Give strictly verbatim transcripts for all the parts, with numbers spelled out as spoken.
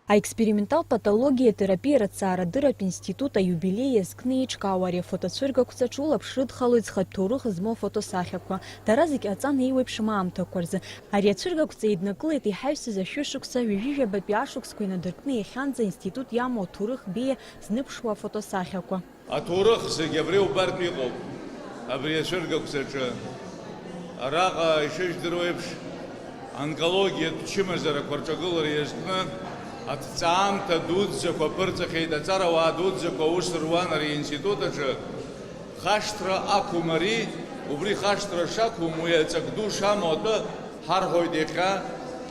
Аексперименталтә патологиа терапиа рыҭҵаарадырратә институт аиубилеи иазкны еиҿкаау ари афотоцәыргақәҵаҿы улаԥш рыдхалоит зхатә ҭоурых змоу афотосахьақәа. Дара зегь ҟаҵан еиуеиԥшым аамҭақәа рзы. Ари ацәыргақәҵа еиднакылеит иҳаҩсыз ашәышықәса, ҩажәижәабатәи ашықәсқәа инадыркны иахьанӡа аинститут иамоу аҭоурых беиа знымԥшуа афотосахьақәа. Аҭоурых зегь абри убартә иҟоуп, абри ацәыргақәҵаҿы. Араҟа, ишыжәдыруа еиԥш, онкологиатә чымазарақәа рҿагылара иазкны аҭҵаамҭа дуӡӡақәа аԥырҵахьеит, аҵарауаа дуӡӡақәа аус руан ари аинститут аҿы. Хашҭра ақәым ари, убри хашҭра шақәым, уи аҵак ду шамоу атәы ҳарҳәоит иахьа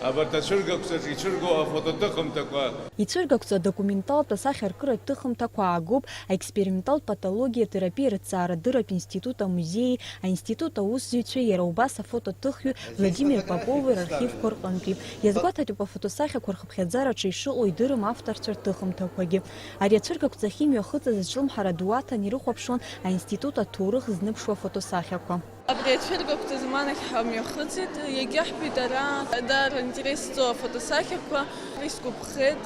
абарҭ ацәыргақәҵаҿы ицәыргоу афотоҭыхымҭақәа. Ицәыргақәҵа адокументалтә асахьаркыратә ҭыхымҭақәа аагоуп аексперименталтә патологиа терапиа рыҭҵаарадырратә институт амузеии аинститут аусзуҩцәеи, иара убас афотоҭыхҩы Владимир Попови рархивқәа рҟынтәи. Иазгәаҭатәуп афотосахьақәа рхыԥхьаӡараҿы ишыҟоу идырым авторцәа рҭыхымҭақәагьы. Ари ацәыргақәҵахь имҩахыҵыз аҿлымҳара ду аҭан ирыхәаԥшуан аинститут аҭоурых зныԥшуа афотосахьақәа. Абри ацәыргақәҵа заманахь ҳамҩахыҵит, иагьаҳбеит ара даара аинтерес зҵоу афотосахьақәа, исгәаԥхеит,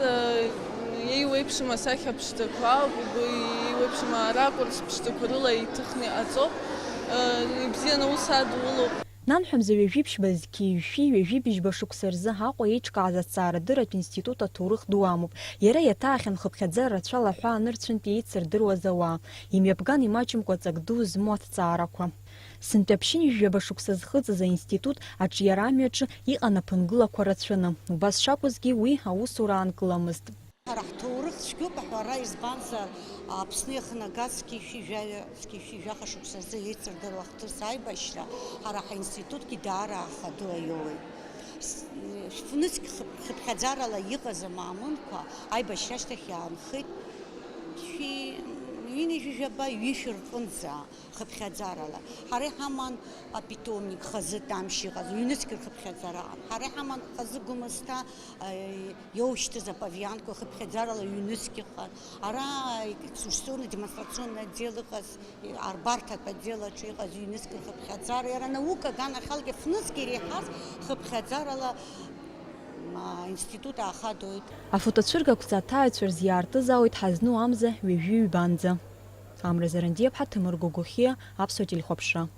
еиуеиԥшым асахьа ԥшӡақәа, еиуеиԥшым аракурс ԥшӡақәа рыла иҭыхны иҟаҵоуп, ибзианы аус адулоуп. Нанҳәа мза ҩажәи ԥшьба зқьи жәшәи ҩажәи быжьба шықәса рзы Аҟәа еиҿкааз аҭҵаарадырратә институт аҭоурых ду амоуп. Иара иаҭаахьан хыԥхьаӡара рацәала аҳәаа анырцәынтә еицырдыруаз ауаа. Имҩаԥган имаҷымкәа ҵак ду змоу аҭҵаарақәа. Сынтәа ԥшьынҩажәаба шықәса зхыҵыз аинститут аҿиара амҩаҿы иҟан аԥынгылақәа рацәаны. Убас шакәызгьы уи аусура аанкыламызт. Ҳара ҳҭоурых цәгьоуп аҳәара, избанзар, Аԥсны иахнагаз зқьи жәшәи жәаҩа, зқьи жәшәи жәаха шықәса рзы еицырдыруа ахҭыс аибашьра ҳара ҳаинститутгьы даара ахадоу аиоуеит. С-, фнызқь хыԥ-, хыԥхьаӡарала иҟаз амаамынқәа аибашьра ашьҭахь иаанхеит шәи ҩынҩажәи жәаба ҩышә рҟынӡа. Хыԥхьаӡарала. Ҳара иҳаман апитомник хазы тамшь иҟаз, ҩнызқь рхыԥхьаӡара аҟан. Ҳара иҳаман хазы Гәымсҭа, э, иоушьҭыз апавианқәа хыԥхьаӡарала ҩнызқь ыҟан. Ара экскурсионно демонстрационный отдел ыҟаз, арбарҭатә отдел аҿы иҟаз ҩнызқь рхыԥхьаӡара. Иара наука аганахьалгьы фнызқь иреиҳаз хыԥхьаӡарала, м, аинститут аахадоит. Афотоцәыргақәҵа аҭааҩцәа рзы иаартызаауеит ҳазну амза ҩажәи ҩбанӡа. Амра Зарандиаԥҳа, Ҭемыр Гогохиа, Аԥсуа телехәаԥшра.